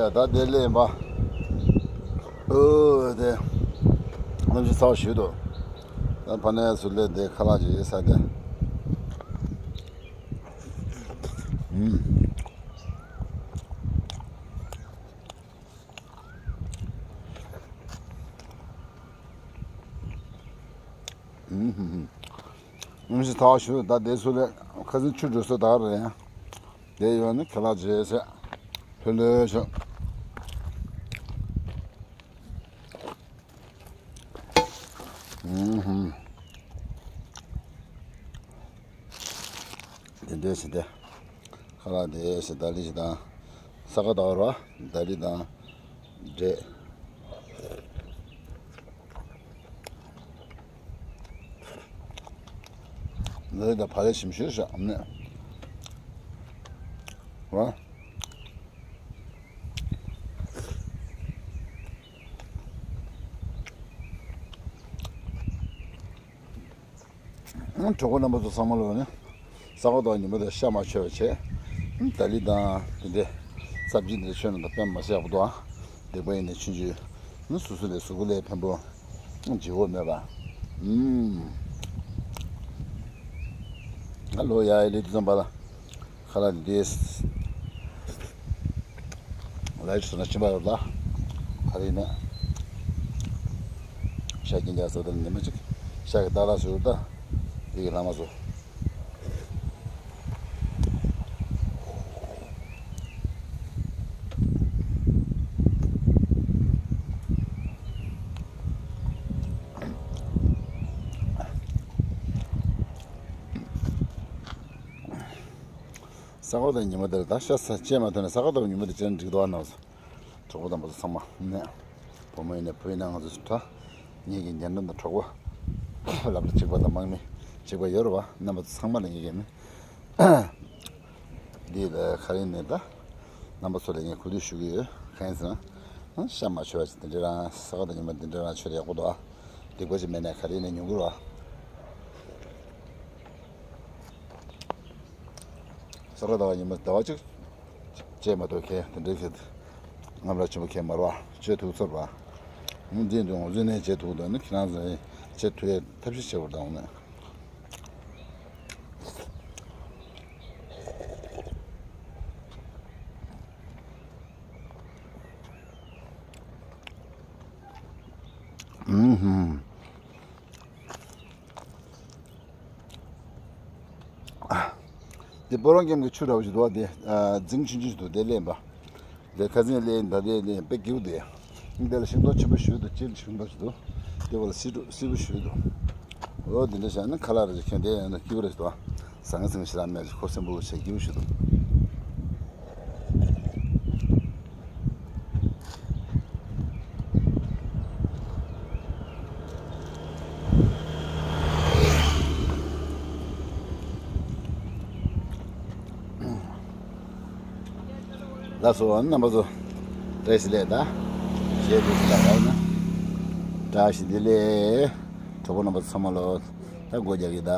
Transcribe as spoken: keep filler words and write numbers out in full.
ད་དེ་ལས་ཡིན་པ། ཨོ་དེ། གནམ་གཤིས་ཚ་བ་ཞིག་འདུག་ད་ཕ་ནས་ཚུར་སླེབས་དེ་ཁ་ལག་ཅིག་ཟ་དེ། ཨུམ། ཨུམ། གནམ་གཤིས་ཚ་བ་ཞིག་འདུག་ད་དེ་ཚུར་སླེབས་ཁ་སང་ཆུ་འགྲོ་ས་ད་རེད། དེ་ཡོད་ནི་ཁ་ལག་ཅིག་ཟ། ཕུ་ལོས་ཆོག་ཨུམ། དེ་འདྲས་ཞིག་སྟེ། ཁ་ལག་དེ་ཞིག་ད་ལི་ཞིག་དང་། ས་ག་ཟླ་བ་ར་ད་ལི་དང་འབྲས། ད་ལི་དང་བ་ལས་ཞིམ་ཤོས་ཤག་ཨ་ནི། ར། གྲོགས་པོ་རྣམ་པ་ཚོ་ཚང་མ་ལོ་ནི། ས་ག་ཟླ་བ་ཉི་མ་དེ་ཤ་མ་མཆོད་པ་བྱས། ད་ལི་དང་དེ་འདྲས་སབ་ཇི་འདི་མཆོད་ན་ད་དཔེ་མ་སྲིད་ཡག་པོ་འདུག་ཨ། སྡིག་པ་ཡིན་ནས་ཆུང་ཆུང་། ནི་སོ་སོ་ལས་གཟུགས་པོ་ལས་ཕན་པོ། བརྗེ་བོ་མེད་པ། ཨུམ། ང་ལོ་ཡ་ཡི་ལས་དུས་ཙམ་པ་ལ། ཁ་ལག་འདི། ལ་ཡི་སོ་ན་ཕྱིན་པ་རེད་ལ། ཁ་རི་ནས། ཤ་སྐྱིན་རྒྱག་ས་དང་ཉི་མ་གཅིག་ཤ་གི་ཏག་ཏག་ཟོས་ད། འདི་གི་ལ་མ་ཟོ། ས་ག་ཟླ་ཉི་མ་དེར་ད་ཤ་ཚ་བཅད་མ་ཐུབ་ན་ས་ག་ཟླ་ཉི་མ་དེ་བཅད་ན་འགྲིག་འདུག་ཨ་ནང་སོ། གྲོགས་པོ་དམ་པ་ཚོ་ཚང་མ་ནས། བུ་མོ་ཡིན་ན་བུ་ཡིན་ན་ང་ཚོ་ད། ངེད་ཀྱི་ཉན་རྣམ་དང་གྲོགས་པོ། སློབ་གྲྭ་གཅིག་པ་དང་དམག་མི་གཅིག་པ་ཡོད་རེད་བ། རྣམ་པ་ཚོ་ཚང་མ་ལ་ངེད་ཀྱི་ནི། འདི་ལ་ག་རེ་ནས་ད། རྣམ་པ་ཚོ་ལ་ངས་གུས་འདུད་ཞུ་གི་ཡོད། གང་ཡིན་ཟེར་ན། ཤ་མ་མཆོད་པ་ཅིག་དེ་འདྲ་རང་ས་ག་ཟླ་ཉི་མ་དེ་འདྲ་རང་མཆོད་ཡག་པོ་འདུག་ཨ། སྡིག་པ་ཅིག་མེད་ན་ག་རེ་ནས་ཉུང་གི་རེད་བ། ས་ག་ཟླ་བ་ཉི་མ་ཟླ་བ་གཅིག་བཅད་མ་གཏོགས་ཁྱེད་དེ་འདྲའི་ཁྱེད་ངམ་ར་ཆེན་པོ་ཁྱེད་མར་བ་བཅད་ཐུབ་ཚར་བ། ངོ་འཛིན་དུ་ངོ་འཛིན་ནས་བཅད་ཐུབ་དོན་ནི་ཁྱེད་རང་ཚོ་བཅད་ཐུབ་ཡས་ཐབས་ཤེས་བྱེད་པར་དང་ནས། ཨུམ་ཧུམ། དེ་སྤོ་རོང་ཁྱིམ་གྱི་ཆུ་འདྲ་བོ་ཞིག་འདུག་བ། དེ་རྫིང་ཆུང་ཆུང་ཞིག་འདུག་དེ་ལེན་པ། དེ་ཁ་སང་ལེན་ད་དེ་ལེན་དཔེ་སྐྱིད་པོ་དེ། དེ་ལ་ཤིང་ཏོག་ཆེན་པོ་ཞིག་འདུག་སྤྱིར་ཤིང་ཏོག་ཞིག་འདུག་དེ་བ་ལ་སིལ་སིལ་བུ་ཞིག་འདུག་འོ་དེ་འདྲ་བྱས་ན་ཁ་ལག་རེ་ཁྱོད་དེ་ཡང་ན་སྐྱིད་པོ་རེ་ཞིག་འདུག་ཟང་ཟིང་ཞིག་ར་མེད་ཁོ་སེམས་པོ་བྱས་སྐྱིད་པོ་ཞིག་འདུག་ལགས་སོ། རྣམ་པ་ཚོ། བཀྲ་ཤིས་བདེ་ལེགས་ད། བཞེས་འདུག་ཟེར་ལ་ཡང་ན། བཀྲ་ཤིས་བདེ་ལེགས། གྲོགས་པོ་རྣམ་པ་ཚོ་ཚང་མ་ལོ། ད་སྒོ་རྒྱག་གི་ད།